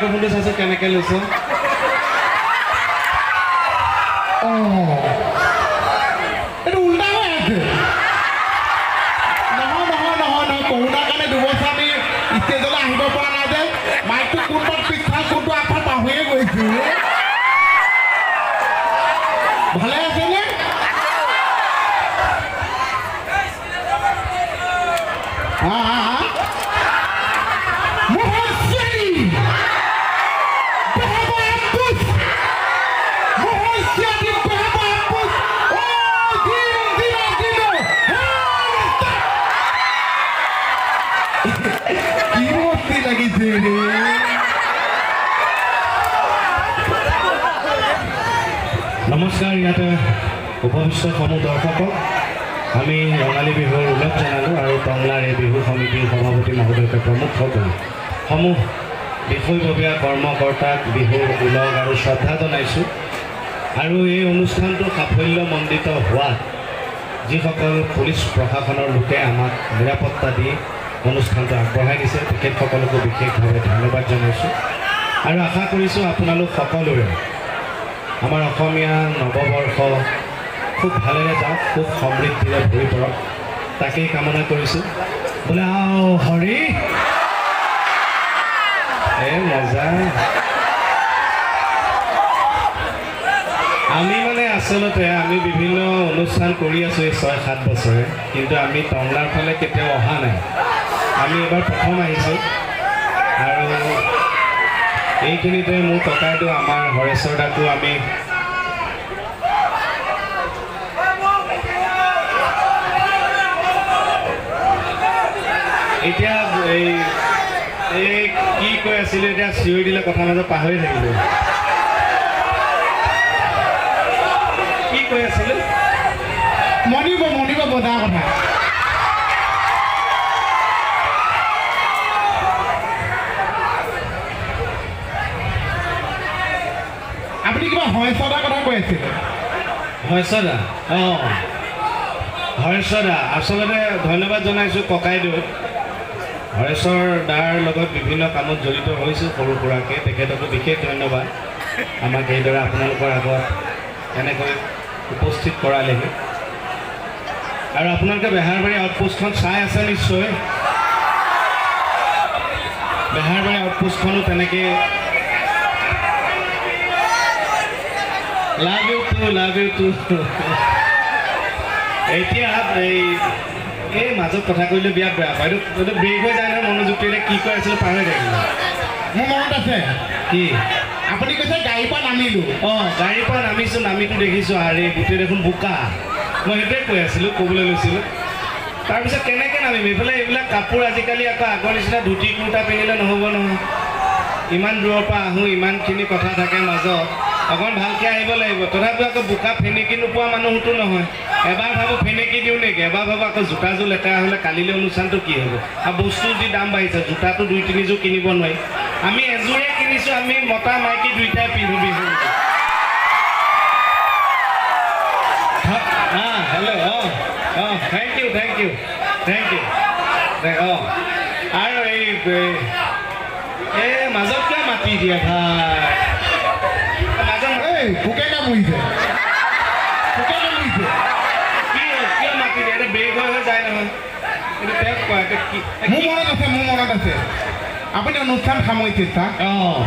মাইক্ৰফোনটো চাইছোঁ কেনেকৈ লৈছ। অঁ, এইটো উল্টা হৈ আছে। নহয় নহয় নহয় নহয়, কৰোণাৰ কাৰণে 2 বছৰ আমি ষ্টেজলৈ আহিব পৰা নাই যে মাইকটো কোনটো পিছফাল, কোনটো আগফাল পাহৰিয়ে গৈছোঁ। ভালে আছেনে? হা হা হা, মোহন চিয়াৰী বেহাবা আম্বুজ, মোহন চিয়াৰী বেহাবা আম্বুজ। ও দিন দিন দিন, কি মস্তি লাগিছে ৰে! নমস্কাৰ। ইয়াতে উপবিষ্ট সমূহ দৰ্শকক আমি ৰঙালী বিহুৰ ওলগ জনালোঁ আৰু টংলাৰ এই বিহু সমিতিৰ সভাপতি মহোদয়কে প্ৰমুখ কৰি সমূহ বিষয়ববীয়া কৰ্মকৰ্তাক বিহুৰ ওলগ আৰু শ্ৰদ্ধা জনাইছোঁ। আৰু এই অনুষ্ঠানটো সাফল্যমণ্ডিত হোৱাত যিসকল পুলিচ প্ৰশাসনৰ লোকে আমাক নিৰাপত্তা দি অনুষ্ঠানটো আগবঢ়াই দিছে, তেখেতসকলকো বিশেষভাৱে ধন্যবাদ জনাইছোঁ। আৰু আশা কৰিছোঁ আপোনালোক সকলোৰে আমাৰ অসমীয়া নৱবৰ্ষ খুব ভালেৰে যাওক, খুব সমৃদ্ধিৰে ভৰি পৰক, তাকেই কামনা কৰিছোঁ। বোলে আও হৰি, এ মজা। আমি মানে আচলতে আমি বিভিন্ন অনুষ্ঠান কৰি আছোঁ এই 6-7 বছৰে, কিন্তু আমি টংলাৰ ফালে কেতিয়াও অহা নাই। আমি এইবাৰ প্ৰথম আহিছোঁ। আৰু এইখিনিতে মোৰ ককাইদেউ আমাৰ হৰেশ্বৰ দাকো আমি এতিয়া এই এই কি কৈ আছিলোঁ, এতিয়া চিঞৰি দিলে কথা মাজত পাহৰি থাকিলোঁ। কি কৈ আছিলোঁ? মনিব মনিব বজাৰ কথা। আপুনি কিবা হৰেশ্বৰ কথা কৈ আছিলে। হৰেশ্বৰ দা, অঁ, হৰেশ্বৰ দা, আচলতে ধন্যবাদ জনাইছোঁ ককাইদেউ হৰেশ্বৰ দাৰ লগত বিভিন্ন কামত জড়িত হৈছোঁ সৰু সুৰাকৈ। তেখেতকো বিশেষ ধন্যবাদ, আমাক এইদৰে আপোনালোকৰ আগত এনেকৈ উপস্থিত কৰালেহি। আৰু আপোনালোকে বেহাৰবাৰী আউটপোষ্টখন চাই আছে নিশ্চয়। বেহাৰবাৰী আউটপোষ্টখনো তেনেকৈ। Love you too, love you too. এতিয়া এই এই মাজত কথা কৰিলে বিৰাট বেয়া পায়। এইটো ব্ৰেক হৈ যায় নহয় মনোযোগটো। এতিয়া কি কৈ আছিলোঁ পাহৰি থাকিলোঁ। মোৰ মনত আছে। কি? আপুনি কৈছে গাড়ীৰ পৰা নামিলোঁ। অঁ, গাড়ীৰ পৰা নামিছোঁ, নামিতো দেখিছোঁ আৰে গোটেই দেখোন বোকা। মই সেইটোৱে কৈ আছিলোঁ, ক'বলৈ লৈছিলোঁ। তাৰপিছত কেনেকৈ নামিম? এইফালে এইবিলাক কাপোৰ আজিকালি আকৌ আগৰ নিচিনা ধুতি কুৰ্তা পিন্ধিলে নহ'ব নহয়। ইমান দূৰৰ পৰা আহোঁ, ইমানখিনি কথা থাকে মাজত, অকণ ভালকৈ আহিব লাগিব। তথাপিও আকৌ বোকা ফেনেকি নোপোৱা মানুহতো নহয়। এবাৰ ভাবোঁ ফেনেকি দিওঁ নেকি, এবাৰ ভাবোঁ আকৌ জোতাযোৰ লেতেৰা হ'লে কালিলৈ অনুষ্ঠানটো কি হ'ব? আৰু বস্তুৰ যি দাম বাঢ়িছে, জোতাটো 2-3 যোৰ কিনিব নোৱাৰি। আমি এযোৰে কিনিছোঁ, আমি মতা মাইকী দুইটাই পিন্ধো বিহু। হেল্ল', অঁ অঁ, thank you, thank you, thank you. অঁ, আৰু এই এই মাজত কিয় মাতি দিয়ে ভাই? মাজত এই পোকে কামুৰিছে, পোকে কামুৰিছে। কি কিয় মাতি দিয়ে? এইটো ব্ৰেক হৈ হৈ যায় নহয়। এইটো তেওঁক কোৱা, এইটো কি? মোৰ মনত আছে, মোৰ মনত আছে, আপুনি অনুষ্ঠান সামৰিছে ছাৰ। অঁ,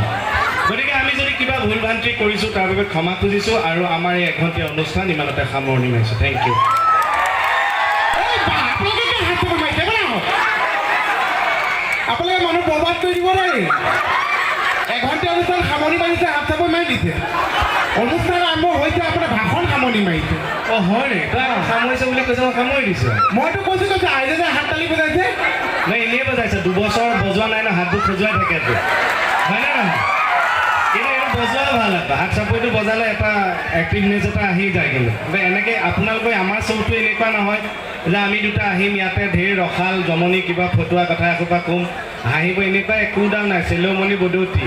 গতিকে আমি যদি কিবা ভুল ভ্ৰান্তি কৰিছোঁ তাৰ বাবে ক্ষমা খুজিছোঁ আৰু আমাৰ এই এঘণ্টীয়া অনুষ্ঠান ইমানতে সামৰণি মাৰিছোঁ। Thank you. এই বা, আপোনালোকে কিয় হাত চাপৰি মাৰিছে? ব'লা, আপোনালোকে মানুহ বৰবাদ কৰি দিব দেই। এঘণ্টীয়া অনুষ্ঠান সামৰণি মাৰিছে, হাত চাপৰি মাৰি দিছে। অনুষ্ঠান আৰম্ভ হৈছে, আপোনাৰ ভাষণ সামৰণি মাৰিছে। অঁ, হয় নেকি? তই সামৰিছে বুলি কৈছে, মই সামৰি দিছোঁ। মইতো কৈছোঁ, কৈছে আইজে যে হাত তালি বজাইছে। নাই, এনেই বজাইছে। 2 বছৰ বজোৱা নাই ন, হাতবোৰ খজুৱাই থাকেতো, হয়নে নহয়? কিন্তু এইটো বজোৱা ভাল আকৌ। হাত চাপৰিটো বজালে এটা এক্টিভনেছ এটা আহি যায়। কিন্তু এনেকৈ আপোনালোকে আমাৰ শ্ব'টো এনেকুৱা নহয় যে আমি দুটা আহিম ইয়াতে ঢেৰ ৰসাল জমনি কিবা ফটুৱা কথা এসোপা ক'ম, হাঁহিব, এনেকুৱা একোডাল নাই। চেলৌমণি বদৌতি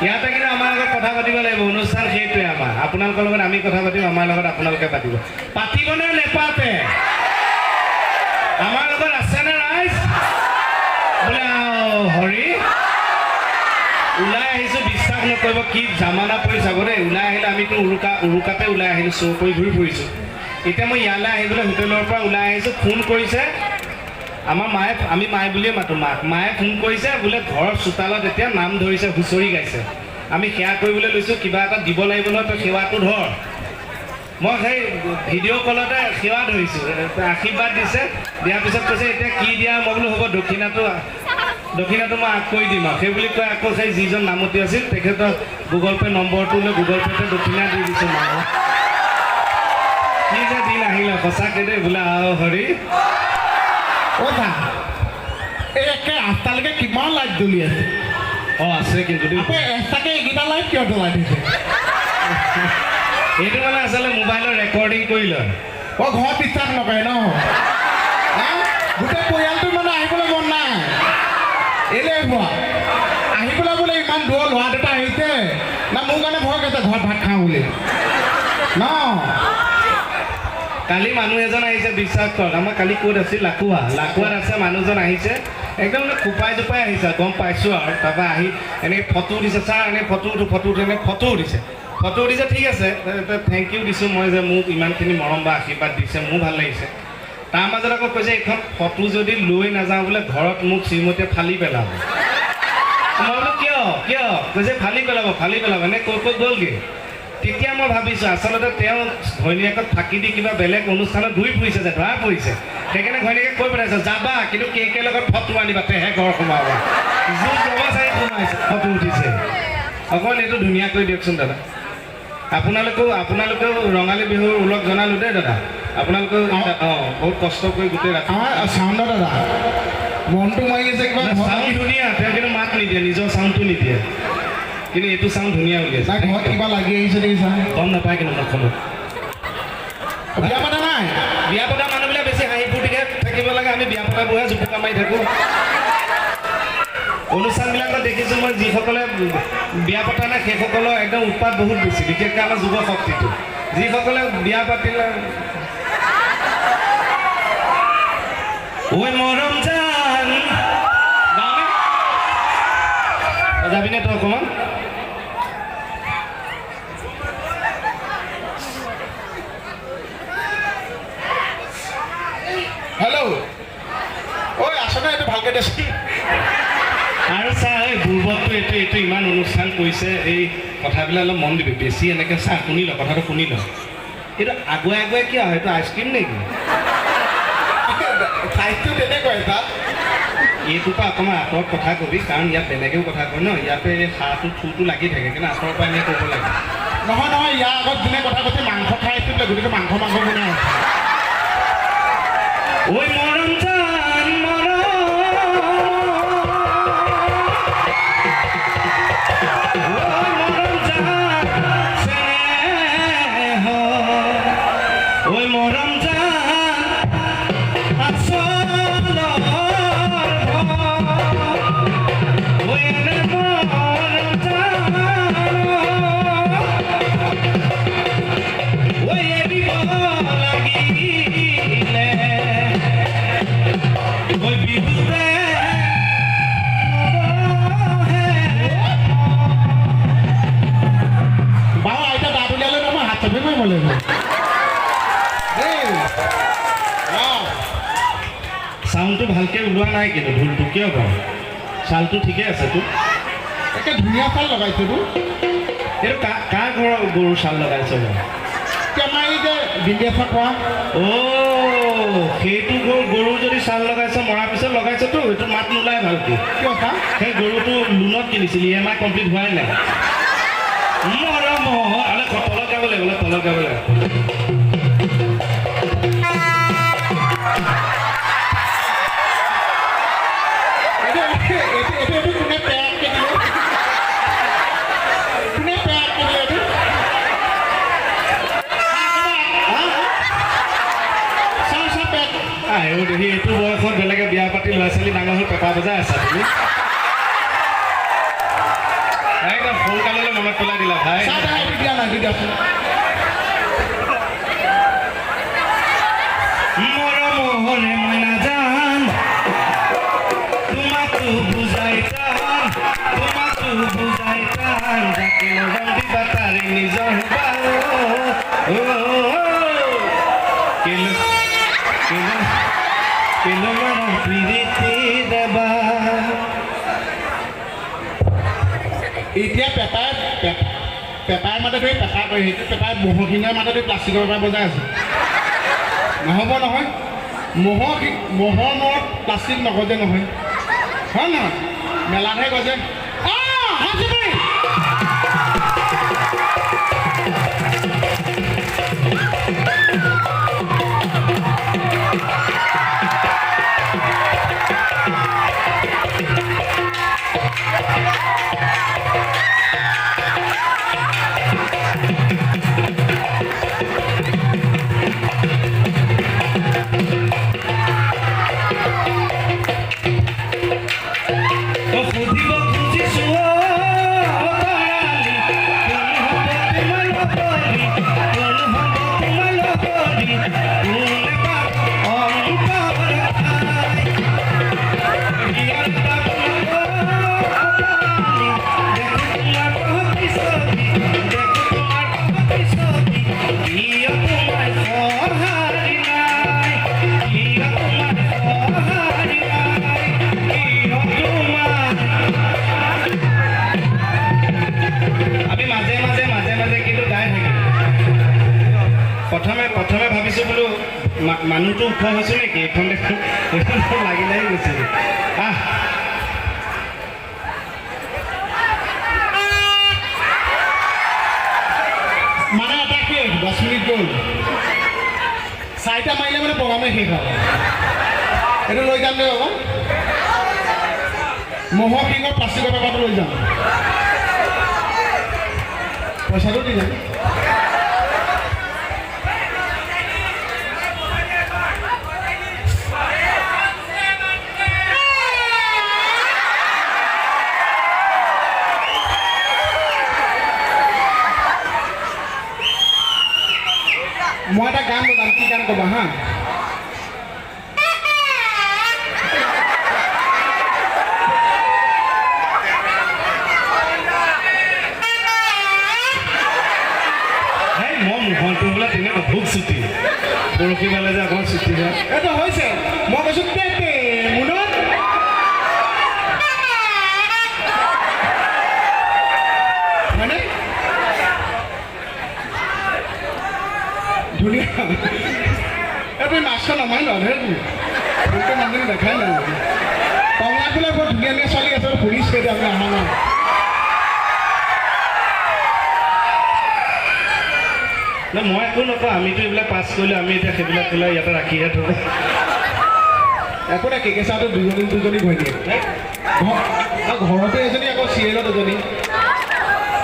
ইয়াতে কিন্তু আমাৰ লগত কথা পাতিব লাগিব। অনুষ্ঠান সেইটোৱে আমাৰ। আপোনালোকৰ লগত আমি কথা পাতিম, আমাৰ লগত আপোনালোকে পাতিব। পাতিবনে নেপাতে? আমাৰ লগত আছেনে ৰাইজ? বোলে আও হৰি, ওলা। কৰিব, কি জামানা পৰি যাব দেই। ওলাই আহিলে আমিতো উৰুকাতে ওলাই আহিলোঁ, শ্ব' কৰি ঘূৰি ফুৰিছোঁ। এতিয়া মই ইয়ালৈ আহি পেলাই হোটেলৰ পৰা ওলাই আহিছোঁ, ফোন কৰিছে আমাৰ মায়ে, আমি মায়ে বুলিয়ে মাতোঁ মাক। মায়ে ফোন কৰিছে বোলে ঘৰৰ চোতালত এতিয়া নাম ধৰিছে, হুঁচৰি গাইছে, আমি সেৱা কৰিবলৈ লৈছোঁ, কিবা এটা দিব লাগিব নহয়, তই সেৱাটো ধৰ। মই সেই ভিডিঅ' কলতে সেৱা ধৰিছোঁ, আশীৰ্বাদ দিছে। দিয়াৰ পিছত কৈছে এতিয়া কি দিয়া, মই বোলো হ'ব দক্ষিণাটো মই আগ কৰি দিম আৰু। সেই বুলি কৈ আকৌ সেই যিজন নামতি আছিল তেখেতৰ গুগল পে' নম্বৰটো লৈ গুগল পে'তে দক্ষিণা দি দিছোঁ। মই কি যে দিন আহিলে সঁচাকৈ দেই, বোলে আৰু হৰি। অ' ছাৰ, এই একে ৰাস্তালৈকে কিমান লাইট জ্বলি আছে। অঁ আছে কিন্তু দেই। আপুনি এক্সট্ৰাকে এইকেইটা লাইট কিয় জ্বলাই থৈছে? এইটো মানে আচলতে মোবাইলৰ ৰেকৰ্ডিং কৰি লয়। অ' ঘৰত বিশ্বাস নকৰে ন? হা? গোটেই পৰিয়ালটো মানে আহিবলৈ মন নাই, এলেহুৱা। আহিবলৈ বোলে ইমান দূৰৰ ল'ৰা দুটা আহিছে না, মোৰ কাৰণে ভয় কৰিছে ঘৰত ভাত খাওঁ বুলি ন? কালি মানুহ এজন আহিছে, বিশ্বাস কৰক, আমাৰ কালি ক'ত আছিল, লাকুৱা, লাকুৱাত আছে মানুহজন আহিছে, একদম মানে খোপাই জোপাই আহিছে, গম পাইছোঁ আৰু। তাৰপৰা আহি এনেকৈ ফটো উঠিছে, ছাৰ এনেকৈ ফটো উঠো, ফটো উঠো, এনেকৈ ফটো উঠিছে, ফটো উঠিছে, ঠিক আছে, thank U দিছোঁ মই যে মোক ইমানখিনি মৰম বা আশীৰ্বাদ দিছে, মোৰ ভাল লাগিছে। তাৰ মাজত আকৌ কৈছে এইখন ফটো যদি লৈ নাযাওঁ বোলে ঘৰত মোক শ্ৰীমতীয়ে ফালি পেলাব। মই বোলো কিয় কিয়? কৈছে ফালি পেলাব, ফালি পেলাব, এনেই কৈ কৈ গ'লগৈ। তেতিয়া মই ভাবিছোঁ আচলতে তেওঁ ঘৈণীয়েকক ফাঁকি দি কিবা বেলেগ অনুষ্ঠানত ঘূৰি ফুৰিছে যে ধৰা পৰিছে, সেইকাৰণে ঘৈণীয়েকে কৈ পঠাইছে যাবা কিন্তু কে কে লগত ফটো আনিবা তেহে ঘৰ সোমাবা। জোৰ জবৰদস্তি সোমাইছে, ফটো উঠিছে। অকণমান এইটো ধুনীয়া কৰি দিয়কচোন দাদা। আপোনালোকেও ৰঙালী বিহুৰ ওলগ জনালোঁ দেই দাদা। আপোনালোকেও অঁ বহুত কষ্ট কৰি গোটেই ৰাতি। আমাৰ চাউণ্ডৰ দাদা মনটো মাৰি আছে কিবা। চাউণ্ড ধুনীয়া, তেওঁ কিন্তু মাত নিদিয়ে, নিজৰ চাউণ্ডটো নিদিয়ে, কিন্তু এইটো চাউণ্ড ধুনীয়া উলিয়াইছে। নাই ঘৰত কিবা লাগি আহিছে নেকি ছাৰ? গম নাপায় কিন্তু মুখখনত। বিয়া পতা নাই? বিয়া পতা মানুহবিলাক বেছি হাঁহি ফূৰ্তিকে থাকিব লাগে, আমি বিয়া পতাবোৰহে জুপুকা মাৰি থাকোঁ। অনুষ্ঠানবিলাকত দেখিছোঁ মই যিসকলে বিয়া পতা নাই সেইসকলৰ একদম উৎপাত বহুত বেছি, বিশেষকৈ আমাৰ যুৱ শক্তিটো। যিসকলে বিয়া পাতিলে ঐ মৰম জান গাওঁনে? যাবিনে তই অকণমান? হেল্ল' ঐ আছনে, এইটো ভালকৈ দেচোন। আৰু চা, এই বুৰ্বকটো এইটো এইটো ইমান অনুষ্ঠান কৰিছে, এই কথাবিলাক অলপ মন দিবি বেছি। এনেকৈ চা, শুনি ল, কথাটো শুনি ল। এইটো আগুৱাই আগুৱাই কিয় হয়? এইটো আইচক্ৰীম নেকি? চাইজটো তেনেকুৱাই ছাৰ। এইটোৰ পৰা অকণমান আঁতৰত কথা কবি, কাৰণ ইয়াত বেলেগেও কথা কয় ন, ইয়াতে এই সাৰটো থুটো লাগি থাকে, সেইকাৰণে আঁতৰৰ পৰা এনেই ক'ব লাগে। নহয় নহয়, ইয়াৰ আগত যোনে কথা কৈছে মাংস খাই আছিল বোলে, গোটেইটো মাংস মাংস বনাই আছে। ঐ মৰম জান মৰম, ঐ মৰম জান চেনেহ, ঐ মৰম জান আচলৰ, ঐ এনে মৰম জান, ঐ এৰিব লাগিলে ঐ বিহুতে নবহে। বাৰু আইতা দাঁত উলিয়ালে মই হাত চাপৰি মাৰিব লাগিব দেই। অঁ। চাউণ্ডটো ভালকৈ ওলোৱা নাই কিন্তু ঢোলটো কিয় বাৰু? চালটো ঠিকে আছে তো? একে ধুনীয়া চাল লগাইছে তো। এইটো কাৰ ঘৰৰ গৰুৰ চাল লগাইছ বাৰু? এতিয়া আমাৰ এই যে বিন্দিয়াছা কোৱা। অ' সেইটো গৰু যদি চাল লগাইছ, মৰাৰ পিছত লগাইছতো, এইটো মাত নোলায় ভালকৈ। কিয় ছাৰ? সেই গৰুটো লোনত কিনিছিল, ইএমআই কমপ্লিট হোৱাই নাই। মৰম অলপ তলত গাব লাগিব, অলপ তলত গাব লাগিব। এইটো এইটো এইটো এইটো কোনে পেয়াকে দিলে? কোনে পেয়াকে দিলে এইটো? চাওঁ চাওঁ পেক। আইও দেহি, এইটো বয়সত বেলেগে বিয়া পাতি ল'ৰা ছোৱালী ডাঙৰ হ'ল, পেপা বজাই আছা তুমি। একদম সৰুকাললৈ মনত পেলাই দিলা ভাই। চাহ তাহ এইটো দিয়া নাই, এইটো দিয়াচোন। মৰমৰে মই নাজান, তোমাকো বুজাই টান, তোমাকো বুজাই টান। প্ৰাণ, যাকে মৰম দিবা তাৰে নিজৰ হ'বা। অ, কেলৈ কেলৈ কেলৈ মাৰা প্ৰীতি দেবা। এতিয়া পেপাই পেপাই মাতে ধৰি পেপা কৰে, সেইটো পেপাই ম'হৰ শিঙৰ মাতে ধৰি প্লাষ্টিকৰ পেপাৰ বজাই আছে। নহ'ব নহয়, ম'হৰ মূৰত প্লাষ্টিক নগজে নহয়, হয় নহয়? মেলাতহে গজে। হাত চাপৰি। অ, সুধিব খুজিছো অ, তৰালি, কোন হ'ব তোমাৰ লগৰী, কোন হ'ব তোমাৰ লগৰী, কোনে পাব অন্তৰ ঠাই? হিয়াৰ দাপোনত তৰালি, দেখো তোমাৰ প্ৰতিছবি, দেখো তোমাৰ প্ৰতিছবি, কিয় তোমাৰ সঁহাৰি নাই, কিয় তোমাৰ সঁহাৰি নাই, কিয় তোমাৰ। আমি মাজে মাজে মাজে মাজে কিন্তু গাই থাকিম। প্ৰথমে প্ৰথমে ভাবিছোঁ বোলো মানুহটো ওখ হৈছোঁ নেকি, এইখন দেখোন এইখন দেখোন লাগি লাগি গৈছে। আহ, মানে এটা শেষ, 10 মিনিট গ'ল, 4টা মাৰিলে মানে প্ৰগ্ৰামে শেষ হ'ব। এইটো লৈ যাম দেই বাবা, ম'হৰ শিঙৰ প্লাষ্টিকৰ পেপাৰটো লৈ যাম, পইচাটো দি যাম। মই এটা গান বজাম, কি গান ক'বা হা? এই মই মোহনটো বোলে তেনেকুৱা ভোক চুটি, পৰহি পালে যে অকণমান চুটি হয়। এইটো হৈছে, মই কৈছোঁ তে তে মুনত। হয়নে? ধুনীয়া। এই তুমি মাছখন নমাই লোৱা ধেৰ, তুমি ফুলটো মানুহজনী দেখাই নাই। টংলাত বোলে বৰ ধুনীয়া ধুনীয়া ছোৱালী আছে, শুনিছোঁ, এতিয়া আপুনি অহা নাই। নাই, মই একো নকওঁ, আমিতো এইবিলাক পাছ কৰিলোঁ, আমি এতিয়া সেইবিলাক পেলাই ইয়াতে ৰাখিহে থওঁ। একো নাই, কেকে চাহটো দুজনী দুজনী ভৈনীয়েক, আৰু ঘৰতে এজনী, আকৌ চিৰিয়েলত এজনী।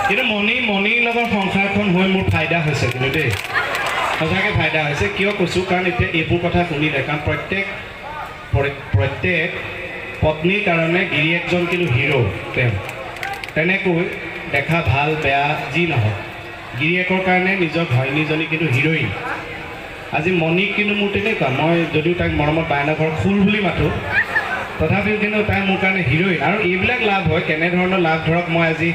কিন্তু মণিৰ লগত সংসাৰখন হৈ মোৰ ফাইদা হৈছে কিন্তু দেই, সঁচাকৈ ফাইদা হৈছে। কিয় কৈছোঁ, কাৰণ এতিয়া এইবোৰ কথা শুনিলে, কাৰণ প্ৰত্যেক পত্নীৰ কাৰণে গিৰিয়েকজন কিন্তু হিৰ' তেওঁ। তেনেকৈ দেখা ভাল বেয়া যি নহওক, গিৰিয়েকৰ কাৰণে নিজৰ ঘৈণীজনী কিন্তু হিৰ'ইন। আজি মণিক কিন্তু মোৰ তেনেকুৱা, মই যদিও তাইক মৰমত বায়না ঘৰ খুল বুলি মাতোঁ, তথাপিও কিন্তু তাই মোৰ কাৰণে হিৰ'ইন। আৰু এইবিলাক লাভ হয়, কেনেধৰণৰ লাভ, ধৰক মই আজি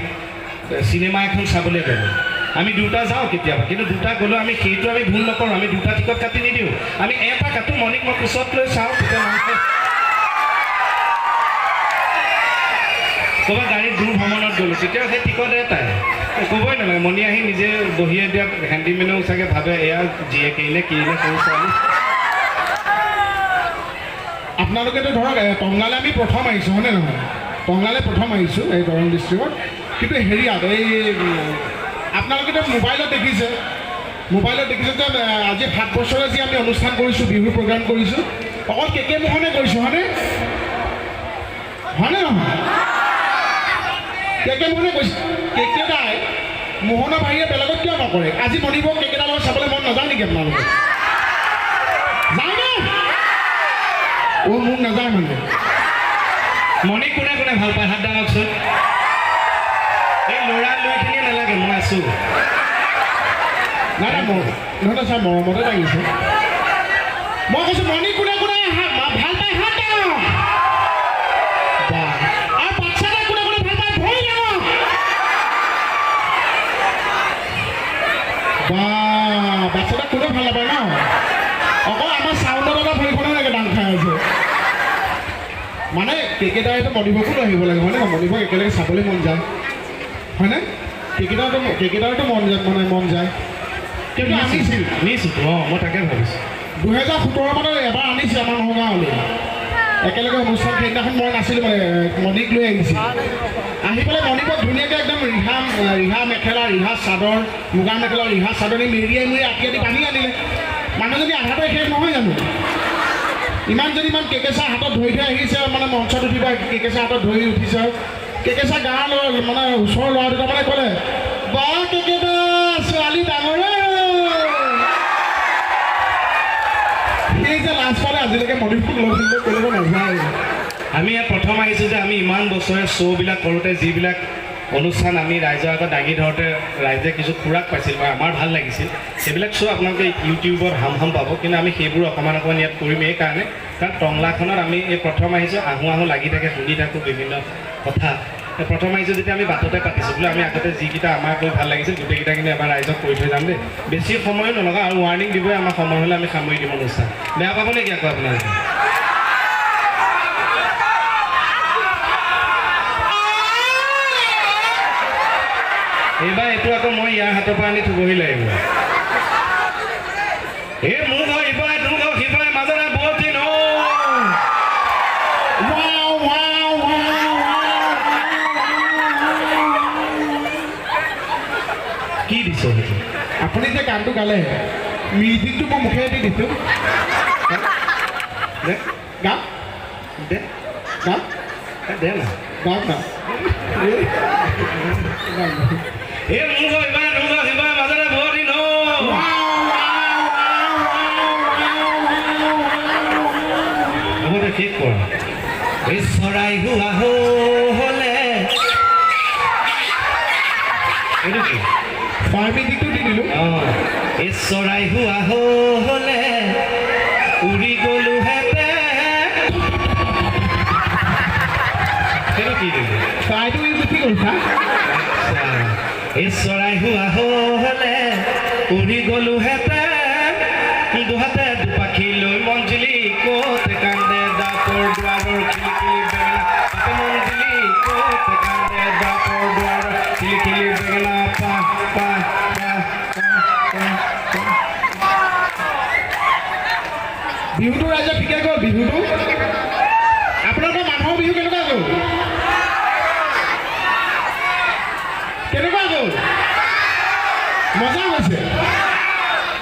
চিনেমা এখন চাবলৈ গ'লোঁ, আমি দুটা যাওঁ কেতিয়াবা, কিন্তু দুটা গ'লেও আমি সেইটো আমি ভুল নকৰোঁ, আমি দুটা টিকট কাটি নিদিওঁ, আমি এটা কাটোঁ, মণিক মই কোচত লৈ চাওঁ। তেতিয়া মানুহে ক'ৰবাত গাড়ীত দূৰ ভ্ৰমণত গ'লোঁ, তেতিয়াও সেই টিকট এটাই, ক'বই নালাগে, মণি আহি নিজে বহিয়ে দিয়াত হেণ্ডিমেনেও চাগে ভাবে এয়া জীয়েকেই নে কি নে সৰু ছোৱালী। আপোনালোকেতো ধৰক টংলালৈ আমি প্ৰথম আহিছোঁ, হয়নে নহয়? টংলালৈ প্ৰথম আহিছোঁ এই দৰং ডিষ্ট্ৰিক্টত। কিন্তু হেৰিয়াত এই আপোনালোকেতো মোবাইলত দেখিছে, মোবাইলত দেখিছে যে আজি 7 বছৰে যি আমি অনুষ্ঠান কৰিছোঁ, বিহুৰ প্ৰগ্ৰাম কৰিছোঁ, অকল কে কে মোহনে কৰিছোঁ, হয়নে? হয়নে নহয়? কে কে মোহনে কৈছে, কে কে দাই মোহনৰ বাহিৰে বেলেগত কিয় নকৰে? আজি মণিব কে কে দাৰ লগত চাবলৈ মন নাযায় নেকি আপোনালোকে? যায়নে? অ', মোক নাযায় মানে। মণিক কোনে কোনে ভাল পায় হাত দাঙকচোন। এই ল'ৰা লুইখিনিয়ে নালাগে, মই আছোঁ। নাই নাই, মোৰ নহয় ছাৰ, মৰমতে দাঙিছে। মই কৈছোঁ মণি কোনে কোনে ভাল পায় হাত ডাঙক। বাহ। আৰু বাচ্ছা কোনে কোনে ভাল পায় ভৰি ডাঙক। বা বাচ্চাটা কোনে ভাল নাপায় ন? অকল আমাৰ চাউণ্ডত এটা ভৰিখনে লাগে ডাং খাই আছে। মানে কেকেদাইতো মণিবকো লৈ আহিব লাগে, হয়নে? মণিবক একেলগে চাবলৈ মন যায়, হয়নে? কেকেদাৰতো মন যায়, মানে মন যায়। কিন্তু আনিছিল। নিছোঁ। অঁ, মই তাকে ভাবিছোঁ। 2017 মানত এবাৰ আনিছিল আমাৰ নগাঁৱলৈ একেলগে অনুষ্ঠান। সেইদিনাখন মই নাছিলোঁ, মানে মণিক লৈ আহিছিল। আহি পেলাই মণিকক ধুনীয়াকৈ একদম ৰিহা ৰিহা মেখেলা, ৰিহা চাদৰ, মুগা মেখেলা, ৰিহা চাদৰ মেৰিয়াই মেৰিয়াই আঁকি আদি বান্ধি আনিলে। মানুহজনী আধাতে শেষ নহয় জানো? ইমানজনী ইমান কেকেচা হাতত ধৰি থৈ আহিছে, মানে মঞ্চত উঠিব কেকেচা হাতত ধৰি উঠিছে। কেকেচা গাঁৱৰ ল'ৰা, মানে ওচৰৰ ল'ৰা দুটা মানে ক'লে, বা কেকেদা ছোৱালী ডাঙৰে হ'ল। সেই যে লাজ পালে, আজিলৈকে মণিপুৰ লগ কৰিব নাযায়। আমি ইয়াত প্ৰথম আহিছোঁ যে আমি ইমান বছৰে শ্ব'বিলাক কৰোঁতে যিবিলাক অনুষ্ঠান আমি ৰাইজৰ আগত দাঙি ধৰোঁতে ৰাইজে কিছু খোৰাক পাইছিল বা আমাৰ ভাল লাগিছিল, সেইবিলাক শ্ব' আপোনালোকে ইউটিউবত হাম হাম পাব। কিন্তু আমি সেইবোৰ অকণমান অকণমান ইয়াত কৰিম এই কাৰণে, কাৰণ টংলাখনত আমি এই প্ৰথম আহিছোঁ। আহোঁ আহোঁ লাগি থাকে, শুনি থাকোঁ বিভিন্ন কথা। এই প্ৰথম আহিছোঁ যেতিয়া আমি বাটতে পাতিছোঁ, বোলো আমি আগতে যিকেইটা আমাৰ কৰি ভাল লাগিছিল গোটেইকেইটা কিন্তু এবাৰ ৰাইজক কৰি থৈ যাম দেই। বেছি সময়ো নলগাওঁ আৰু ৱাৰ্ণিং দিবই, আমাৰ সময় হ'লে আমি সামৰি দিম অনুষ্ঠান। বেয়া পাব নেকি আকৌ আপোনালোকে? এইবাৰ এইটো আকৌ মই ইয়াৰ হাতৰ পৰা আনি থবহি লাগিব। এই মোৰ ঘৰ ইপাৰে, তোৰ ঘৰ সিপাৰে, মাজতে বোৱতী নৈ। Wow, wow, wow, wow. কি দিছ সেইটো? আপুনি যে গানটো গালে, মিউজিকটো মই মুখেৰে দি দিছোঁ। দে। গাম। দে। গাম। এ দে না। গাম না। এই মোৰ ঘৰ ইপাৰে, তোৰ ঘৰ সিপাৰে, মাজতে বোৱতী নৈ। Wow, wow, wow, wow, wow, wow. হ'ব দে, শেষ কৰ। এই চৰাই হোৱা হ'লে, এইটো কি? ফাৰ মিউজিকটো দি দিলোঁ। অঁ, এই চৰাই হোৱা হ'লে উৰি গ'লোহেঁতেন। সেইটো কি দিলি? চৰাইটো উৰি গুচি গ'ল চা। এই চৰাই হোৱা হ'লে উৰি গ'লোহেঁতেন, দুহাতে দুপাখি লৈ। মঞ্জিলি ক'ত কান্দে ডাকৰ দুৱাৰৰ খিলিখিলি বেঙেনা পাতে, মঞ্জিলি ক'ত কান্দে ডাকৰ দুৱাৰৰ খিলিখিলি বেঙেনা পাহ পাহ পাহ পাহ পাহ পাহ। বিহুটো ৰাইজে ঠিকে গ'ল বিহুটো? আপোনালোকৰ মানুহৰ বিহু কেনেকুৱা গ'ল? কেনেকুৱা গ'ল? মজা হৈছে।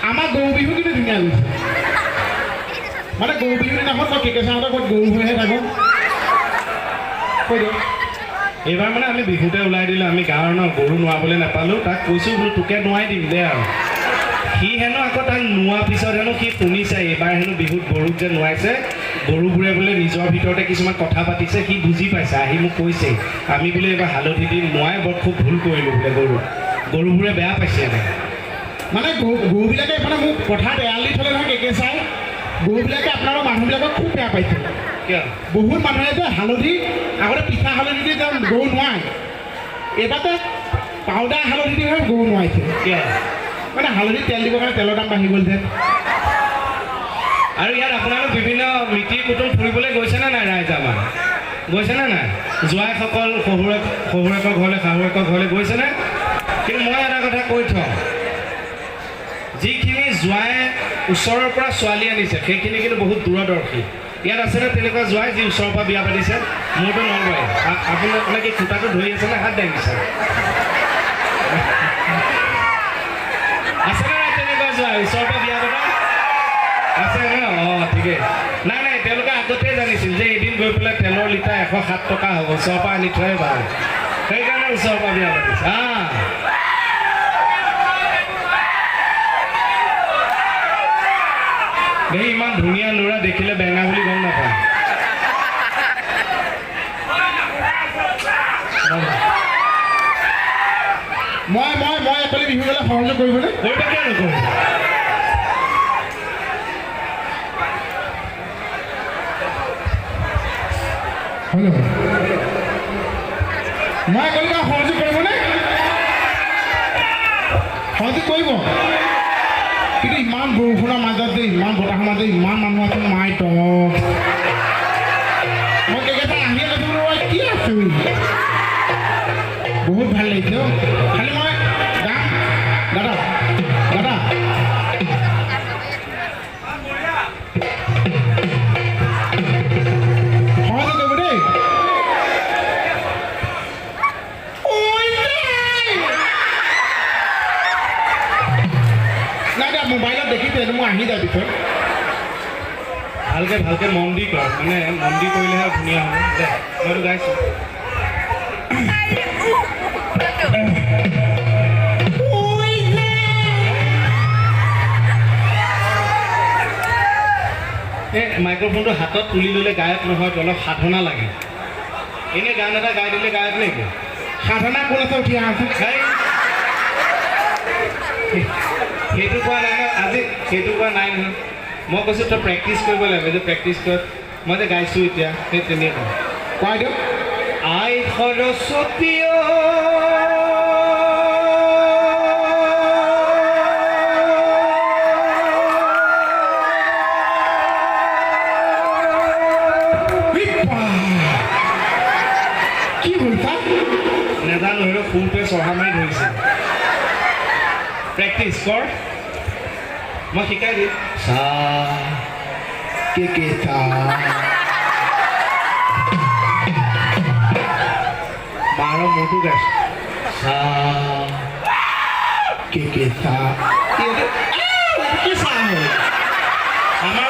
আমাৰ গৰু বিহু কিন্তু ধুনীয়া গৈছে। মানে গৰু বিহুৰ দিনাখন মই কেকেচাহঁতৰ ঘৰত গৰু হৈহে থাকোঁ। কৈ দিয়ক। এইবাৰ মানে আমি বিহুতে ওলাই দিলোঁ। আমি গাঁৱৰ ন গৰু নোৱাবলৈ নাপালোঁ। তাক কৈছোঁ বোলো তোকে নোৱাই দিম দে আৰু। সি হেনো আকৌ তাক নোৱাৰ পিছত হেনো সি শুনিছে, এইবাৰ হেনো বিহুত গৰুক যে নোৱাইছে, গৰুবোৰে বোলে নিজৰ ভিতৰতে কিছুমান কথা পাতিছে। সি বুজি পাইছে, আহি মোক কৈছে, আমি বোলে এইবাৰ হালধি দি নোৱাই বৰ খুব ভুল কৰিলোঁ বোলে, গৰুবোৰে বেয়া পাইছে এনেকৈ। মানে গৰুবিলাকে মানে মোক পথাৰত এৰাল দি থ'লে নহয় কেকেচাই, গৰুবিলাকে আপোনালোকৰ মানুহবিলাকক খুব বেয়া পাইছে। কিয়? বহুত মানুহে যে হালধি আগতে পিঠা হালধি দি যে গৰু নোৱায়, এইবাৰতে পাউডাৰ হালধি দিহে গৰু নোৱাইছে। কিয়? মানে হালধি তেল দিবৰ কাৰণে তেলৰ দাম বাঢ়ি গ'ল যে। আৰু ইয়াত আপোনালোক বিভিন্ন মিতিৰ কুটুম ফুৰিবলৈ গৈছেনে নাই? ৰাইজ আমাৰ গৈছেনে নাই? জোঁৱাইসকল শহুৰেকৰ ঘৰলৈ, শাহুৱেকৰ ঘৰলৈ গৈছেনে? কিন্তু মই এটা কথা কৈ থওঁ, যিখিনি জোঁৱাই ওচৰৰ পৰা ছোৱালী আনিছে সেইখিনি কিন্তু বহুত দূৰদৰ্শী। ইয়াত আছেনে তেনেকুৱা জোঁৱাই যি ওচৰৰ পৰা বিয়া পাতিছে? মোৰতো নলবাৰী। আপুনি কি খুটাটো ধৰি আছেনে হাত দাঙিছে? আছেনে নাই তেনেকুৱা জোঁৱাই ওচৰৰ পৰা বিয়া পতা আছে ন? অঁ, ঠিকেই। নাই নাই, তেওঁলোকে আগতেই জানিছিল যে এদিন গৈ পেলাই তেলৰ লিটাৰ 107 টকা হ'ব, ওচৰৰ পৰা আনি থোৱাই ভাল, সেইকাৰণে ওচৰৰ পৰা বিয়া পাতিছে। দেই, ইমান ধুনীয়া ল'ৰা দেখিলে বেঙা বুলি গম নাপায়। মই মই মই একলি বিহু গ'লে সহযোগ কৰিবনে? কৰিব, কিয় নকৰিব? হেল্ল', মই একলি সহযোগ কৰিবনে? সহযোগ কৰিব। কিন্তু ইমান বৰষুণৰ মাজত যে, ইমান বতাহৰ মাজত ইমান মানুহ আছে, মাই তো মই কেইটা আহিয়ে কৈছোঁ বোলো, ঐ, কি আছো, বহুত ভাল লাগিছে অ'। খালি মই গাম। দাদা, দাদা, সহযোগ কৰিব দেই। ঐ নাই। নাই দিয়া, মোবাইলত দেখিছে এইটো, মোৰ আহি যায় পিছত। ভালকে ভালকে মন দি কৰ, মানে মন দি কৰিলেহে ধুনীয়া হ'ব। দে, মইতো গাইছোঁ। ঐ নাই। এই মাইক্ৰফোনটো হাতত তুলি ল'লে গায়ক নহয়, অলপ সাধনা লাগে। এনেই গান এটা গাই দিলে গায়ক নেকি? সাধনা কোন আছে, উঠি আহাচোন। হেই, সেইটো কোৱা নাই নহয় আজি, সেইটো কোৱা নাই নহয়। মই কৈছোঁ তই প্ৰেক্টিচ কৰিব লাগিব যে, প্ৰেক্টিচ কৰ। মই যে গাইছোঁ এতিয়া, সেই তেনেকুৱা। কোৱা দিয়ক। আই সৰস্বতী ই বা! কি হ'ল তাত? নাজানো, সেইটো সুৰটোৱে চৰহা মাৰি ধৰিছে। প্ৰেক্টিচ কৰ, মই শিকাই দিম। চা কে কে চা? মাৰৰ মূৰটো গাইছোঁ, চা কে কে চা? কি এইটো? আহ, এইটো কি চা হ'ল? আমাৰ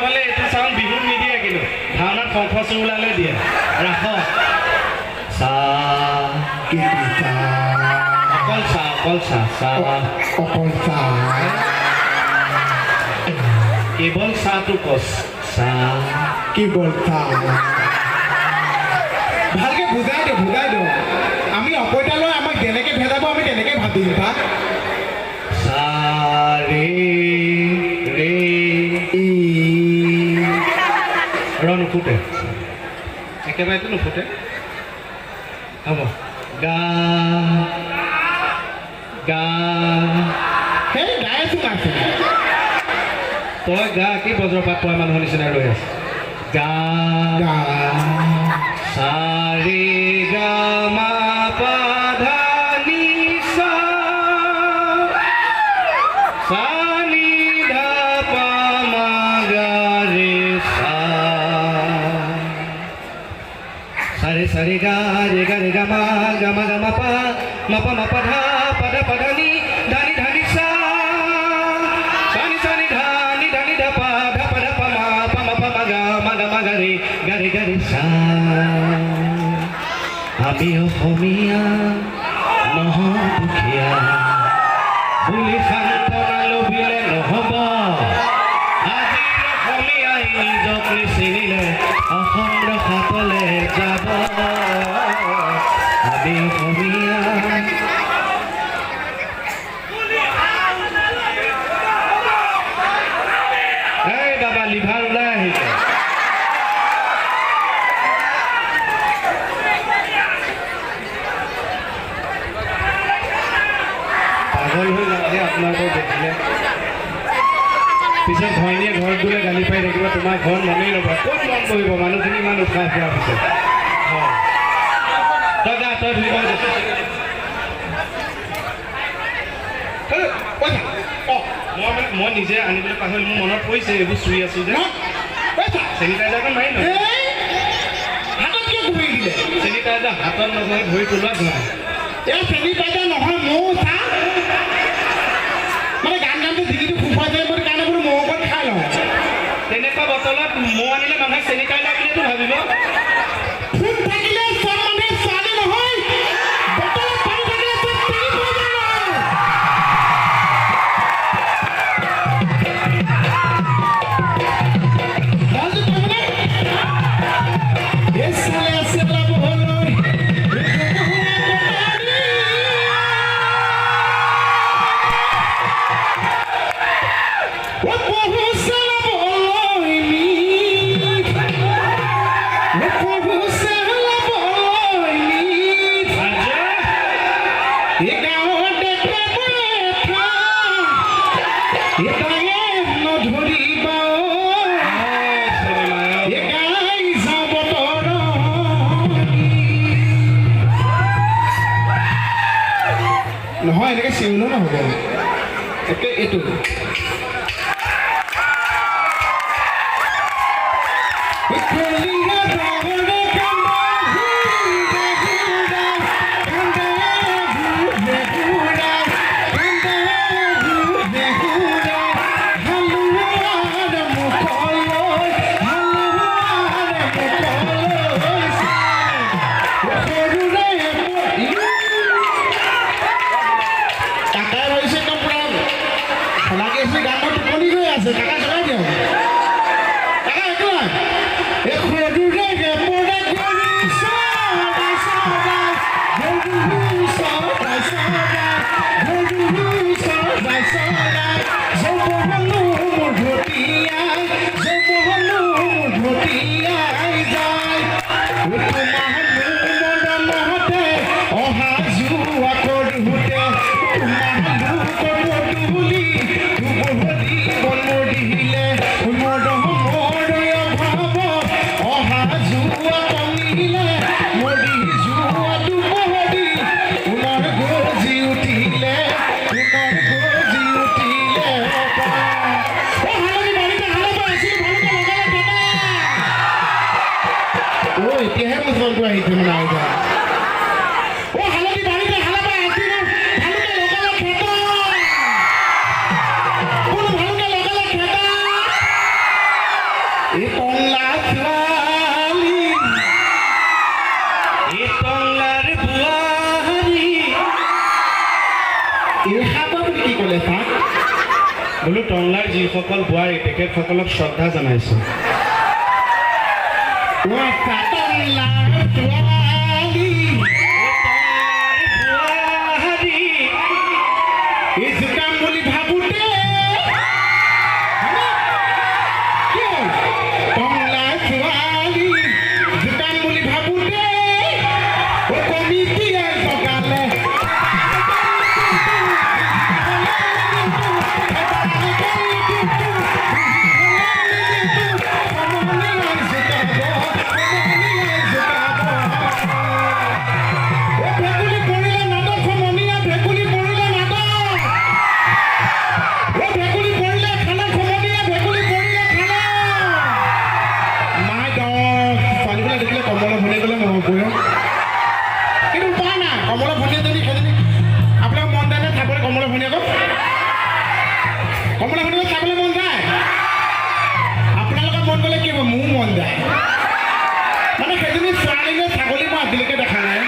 ফালে এইটো চাউণ্ড বিহুত নিদিয়ে, কিন্তু ভাওনাত শংখ চুৰ ওলালে দিয়ে ৰাস। চা কে কে চা? অকল চা, অকল চা, চা। অকল চা। কেৱল চাহটো কচ চা। কেৱল চা। ভালকে বুজাই দিয়ক, বুজাই দিয়ক। আমি অকৈতা লৈ আমাক যেনেকে ভেজাব, আমি তেনেকে ভাবিম তাক। সা ৰে ৰে ই ৰ নুফুটে, একেবাৰেতো নুফুটে। হ'ব, গা গা। সেই গাই আছো, নাচো। তই গা, কি বজ্ৰপাত পোৱা মানুহৰ নিচিনা ৰৈ আছ? গা। গা। সা ৰে গা মা পা ধা নি সা, সা নি ধা পা মা গা ৰে সা, সা ৰে সা ৰে গা ৰে গা ৰে গা মা গা মা গা মা পা মা পা মা পা ধা পা ধা পা ধা নি ধা নি ধা নি সা, সা নি সা নি ধা নি ধা নি ধা পা ধা পা ধা পা মা পা মা পা মা গা মা গা মা গা ৰে গা ৰে গা ৰে সা। আমি অসমীয়া নহওঁ দুখীয়া বুলি সান্তনা লভিলে নহ'ব। আজিৰ অসমীয়াই নিজক নিচিনিলে অসম ৰসাতলে যাব। আমি অসমীয়া। এই বাবা, লিভাৰ ওলাই আহিছে। পাগল হৈ যাম দেই আপোনালোকক দেখিলে। পিছত ঘৈণীয়ে ঘৰত গ'লে গালি পাৰি থাকিব, তোমাৰ ঘৰত মনেই নবহে। ক'ত মন বহিব, মানুহখিনি ইমান উৎসাহ পোৱাৰ পিছত? হয়, তই গা, তই ধুই। পইচা অ। মই মানে মই নিজে আনিবলৈ পাহৰিলোঁ, মোৰ মনত পৰিছে, এইবোৰ চুই আছোঁ যে। পইচা। চেনিটাইজাৰখন মাৰি ন। এই হাতত কিয় ঘূৰি দিলে? চেনিটাইজাৰ হাতত নহয়, ভৰি তলুৱাত ঘঁহে। এই চেনিটাইজাৰ নহয়, মৌ চা। মানে গান গানটো জিকিটো ফুফাই যায়, মই কাৰণে বোলো মৌ অকণ খাই লওঁ। তেনেকুৱা বটলত মৌ আনিলে মানুহে চেনিটাইজাৰ বুলিয়েতো ভাবিব। ফুট থাকিলে চব মানুহে ছোৱালী নহয়, বটলত পানী থাকিলে চব টেলিফোন নহয়। মনটো কৰিবনে? এই চালে আছে লাভলৈ। ও বহু চালাবলৈ। নহয়, এনেকৈ চিঞৰিলেও নহ'ব। একে এইটো কাকাই ভাবিছে একদম পুৰা শলাগি আছে গান, মই টোপনি গৈ আছে। কাকা জগাই দিয়ক। কাকা একো নাই। এই সৰুৰে মোৰে গৰু চৰাই চৰাই, গৰু চৰাই চৰাই, গৰু চৰাই চৰাই, যৌৱনো মোৰ ভটিয়াই, যৌৱনো মোৰ ভটিয়াই যায়। তোমাৰ মৰমতে অহা যোৱা কৰোঁতে তোমালোকৰ পদূলি দুবৰি বন মৰিলে, মৰমৰ অভাৱত অহা যোৱা কমিলে, মৰি যোৱা দুবৰি পুনৰ গজি উঠিলে, পুনৰ গজি উঠিলে। অ হালধি বাৰীতে হালধি আছিল, ভালকে লগালে দাদা। অ এতিয়াহে মুছলমানটো আহিছে মানে আৰু। অ হালধি বাৰীতে হালধি আছিল, ভালকে লগালে খেতা। কোন ভালকে লগালে খেতা? এই টংলা ছোৱালী, এই টংলাৰ বোৱাৰী। এই সাপ বুলি কি ক'লে তাক? বোলো টংলাৰ যিসকল বোৱাৰী, তেখেতসকলক শ্ৰদ্ধা জনাইছোঁ। অ আচ্ছা, টংলা ছোৱালী, এই টংলাৰ বোৱাৰী, এই জোকাম বুলি ভাবোতে হয়নে? কি হ'ল? টংলা ছোৱালী জোকাম বুলি ভাবোতে অ কমিটিয়ে জগালে। ভেকুলী পৰিলে নাদত সমনীয়া, ভেকুলী পৰিলে নাদত। অ ভেকুলী পৰিলে খালত সমনীয়া, ভেকুলী পৰিলে খালত। মাই গড, ছোৱালীবিলাক দেখিলে কমলা ভনীয়ে গ'লে মনত পৰে, কিন্তু উপায় নাই। কমলা ভনীয়েজনী সেইজনী আপোনাৰ মন যায় নে চাবলৈ কমলা ভনীয়েকক? কমলা ভনীয়েকক চাবলৈ মন যায়? আপোনালোকৰ মন গ'লে কি হ'ব, মোৰো মন যায়। মানে সেইজনী ছোৱালী নে ছাগলী মই আজিলৈকে দেখা নাই।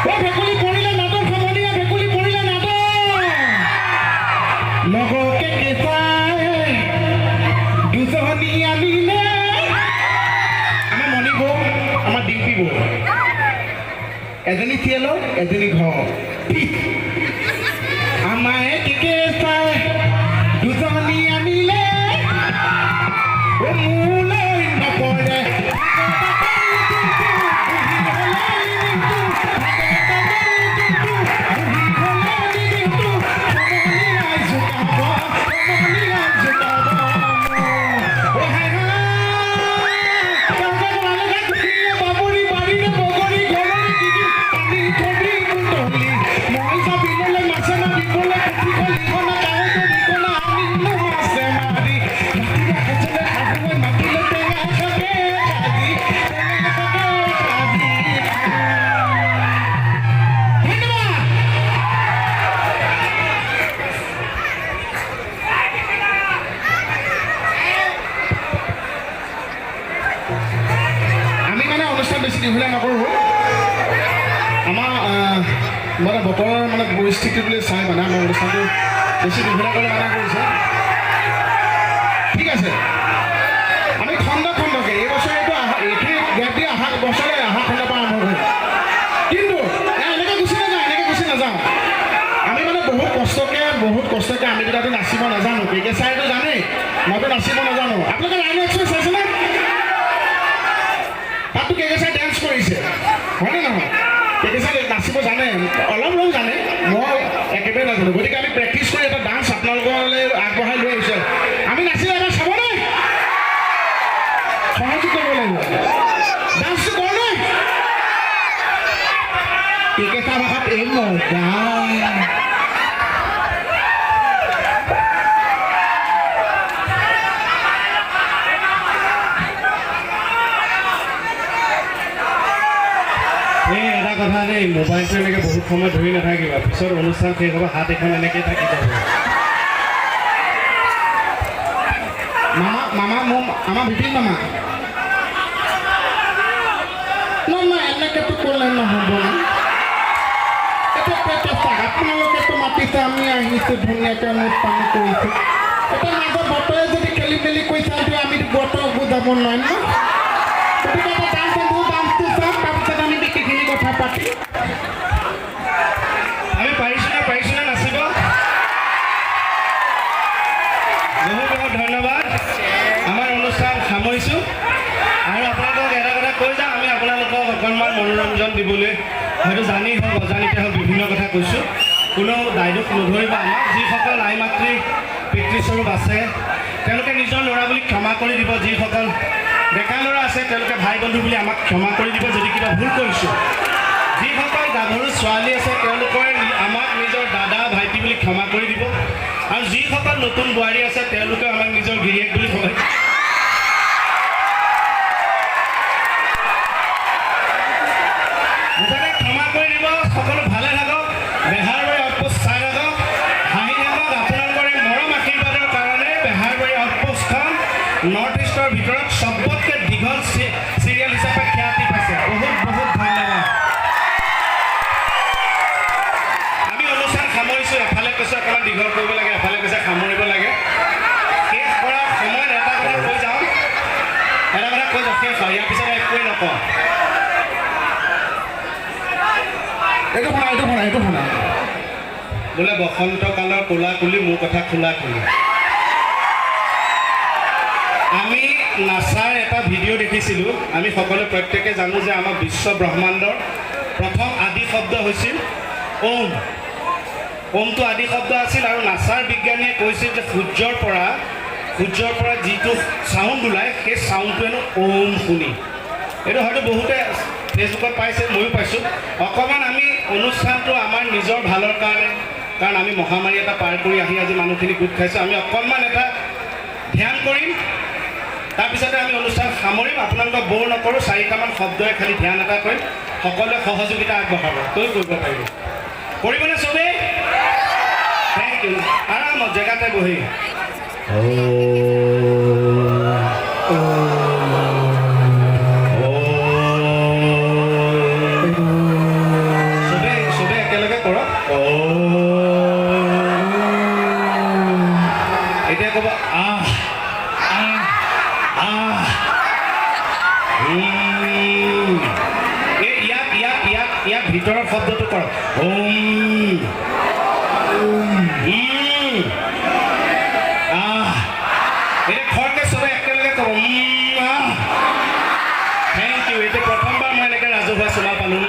অ ভেকুলী পৰিলে নাদত সমনীয়া, ভেকুলী পৰিলে নাদত। লগকে কেঁচাই দুজনী আনিলে। আমাৰ মণি বৌ, আমাৰ ডিম্পী বৌ, এজনী চিয়েলৰ, এজনী ঘৰ। আমাৰ কেঁচাই দুজনী আনিলে, অ মোলৈ নপৰে। ধন্যবাদ। আমি মানে অনুষ্ঠান বেছি দীঘলীয়া নকৰোঁ। আমাৰ মানে বতৰৰ মানে পৰিস্থিতিটোলৈ চাই মানে আমাৰ অনুষ্ঠানটো বেছি দীঘলীয়া কৰিবলৈ মানা কৰিছে। ঠিক আছে, আমি খণ্ড খণ্ডকৈ এই বছৰ এইটো এইখিনি গেপ দি অহা বছৰলৈ অহা খণ্ডৰ পৰা আৰম্ভ কৰিম। কিন্তু এনেকৈ গুচি নাযাওঁ, এনেকৈ গুচি নাযাওঁ। আমি মানে বহুত কষ্টকৈ আমি দুটাতো নাচিব নাজানো। কে কে ছাৰেতো জানেই, মইতো নাচিব নাজানো। আপোনালোকে ৰাইনো এক্সপ্ৰেছ চাইছেনে? তাততো কে কে ছাৰে ডেন্স কৰিছে, হয়নে নহয়? কে কে ছাৰে নাচিব জানে, অলপ অলপ জানে, মই একেবাৰে নাজানো। গতিকে আমি প্ৰেক্টিচ কৰি এটা ডান্স আপোনালোকলৈ আগবঢ়াই লৈ আহিছোঁ। আমি নাচিলে এবাৰ চাবনে? সহযোগ কৰিব লাগিব। ডান্সটো কৰনে? কে কে ছাৰ ভাষাত এই মজা। মোবাইলটো এনেকৈ বহুত সময় ধৰি নাথাকিবা, পিছত অনুষ্ঠান শেষ হ'ব, হাত এখন এনেকৈ থাকি যাব। মামা, মামা, মোৰ আমাৰ বিপিন মামা। নহয় নহয়, এনেকেতো ক'লে নহ'ব ন। এতিয়া চাওক, আপোনালোকেতো মাতিছে, আমি আহিছোঁ, ধুনীয়াকৈ অনুষ্ঠান কৰিছোঁ। এতিয়া মাজত বতৰে যদি খেলি মেলি কৰি চাওঁ, আমি বতৰক বুজাব নোৱাৰিম ন। গতিকে এটা ডান্স, ডান্সটো চাওক, তাৰপিছত আমি বাকীখিনি কথা পাতিম। আমি পাৰিছোঁ নে? পাৰিছোঁ নে নাচিব? বহুত বহুত ধন্যবাদ। আমাৰ অনুষ্ঠান সামৰিছোঁ আৰু আপোনালোকক এটা কথা কৈ যাওঁ, আমি আপোনালোকক অকণমান মনোৰঞ্জন দিবলৈ হয়তো জানি হওক অজানিতে হওক বিভিন্ন কথা কৈছোঁ। কোনো দায়দোষ নধৰিব আমাক। যিসকল আই মাতৃ পিতৃস্বৰূপ আছে, তেওঁলোকে নিজৰ ল'ৰা বুলি ক্ষমা কৰি দিব। যিসকল ডেকা ল'ৰা আছে, তেওঁলোকে ভাই বন্ধু বুলি আমাক ক্ষমা কৰি দিব যদি কিবা ভুল কৰিছোঁ। যিসকল গাভৰু ছোৱালী আছে, তেওঁলোকৰ আমাক নিজৰ দাদা ভাইটি বুলি ক্ষমা কৰি দিব। আৰু যিসকল নতুন বোৱাৰী আছে, তেওঁলোকে আমাক নিজৰ গিৰিয়েক বুলি কয়। মুঠতে ক্ষমা কৰি দিব। সকলো ভালে থাকক, বেহাৰবাৰী আউটপোষ্ট চাই থাকক, হাঁহি থাকক। আপোনালোকৰ এই মৰম আশীৰ্বাদৰ কাৰণে বেহাৰবাৰী আউটপোষ্টখন নৰ্থ ইষ্টৰ ভিতৰত চবতকৈ দীঘল চিৰিয়েল হিচাপে খ্যাতি পাইছে। বহুত বহুত ধন্যবাদ। আমি অনুষ্ঠান সামৰিছোঁ। এফালে কৈছে অকণমান দীঘল কৰিব লাগে, এফালে কৈছে সামৰিব লাগে। শেষ কৰাৰ সময়ত এটা কথা কৈ যাওঁ, এটা কথা কৈ যাওঁ, শেষ হয়, ইয়াৰ পিছত একোৱেই নকওঁ। এইটো শুনা, এইটো শুনা, এইটো শুনা। বোলে বসন্ত কালৰ কোলা কুলি, মোৰ কথা খোলা খুলি। আমি নাছাৰ এটা ভিডিঅ' দেখিছিলোঁ। আমি সকলোৱে প্ৰত্যেকে জানো যে আমাৰ বিশ্ব ব্ৰহ্মাণ্ডৰ প্ৰথম আদি শব্দ হৈছিল ওম। ওমটো আদি শব্দ আছিল। আৰু নাছাৰ বিজ্ঞানীয়ে কৈছিল যে সূৰ্যৰ পৰা যিটো চাউণ্ড ওলায়, সেই চাউণ্ডটো হেনো ওম শুনি। এইটো হয়তো বহুতে ফেচবুকত পাইছে, ময়ো পাইছোঁ। অকণমান আমি অনুষ্ঠানটো আমাৰ নিজৰ ভালৰ কাৰণে, কাৰণ আমি মহামাৰী এটা পাৰ কৰি আহি আজি মানুহখিনি গোট খাইছোঁ, আমি অকণমান এটা ধ্যান কৰিম, তাৰপিছতে আমি অনুষ্ঠান সামৰিম। আপোনালোকক ব'ৰ নকৰোঁ, চাৰিটামান শব্দৰে খালি ধ্যান এটা কৰিম। সকলোৱে সহযোগিতা আগবঢ়াব, তই কৰিব পাৰিব, কৰিবনে চবেই? Thank U. আৰামত জেগাতে বহি। চবে চবে একেলগে কৰক। এতিয়া ক'ব আহ আহ আহ। এই ইয়াত ইয়াত ইয়াত ইয়াত ভিতৰৰ শব্দটো কৰক। ওম উম আহ। এতিয়া খৰকে চবে একেলগে ক'ব, আহ। Thank U. এইটো প্ৰথমবাৰ মই এনেকৈ ৰাজহুৱা চুমা পালোঁ।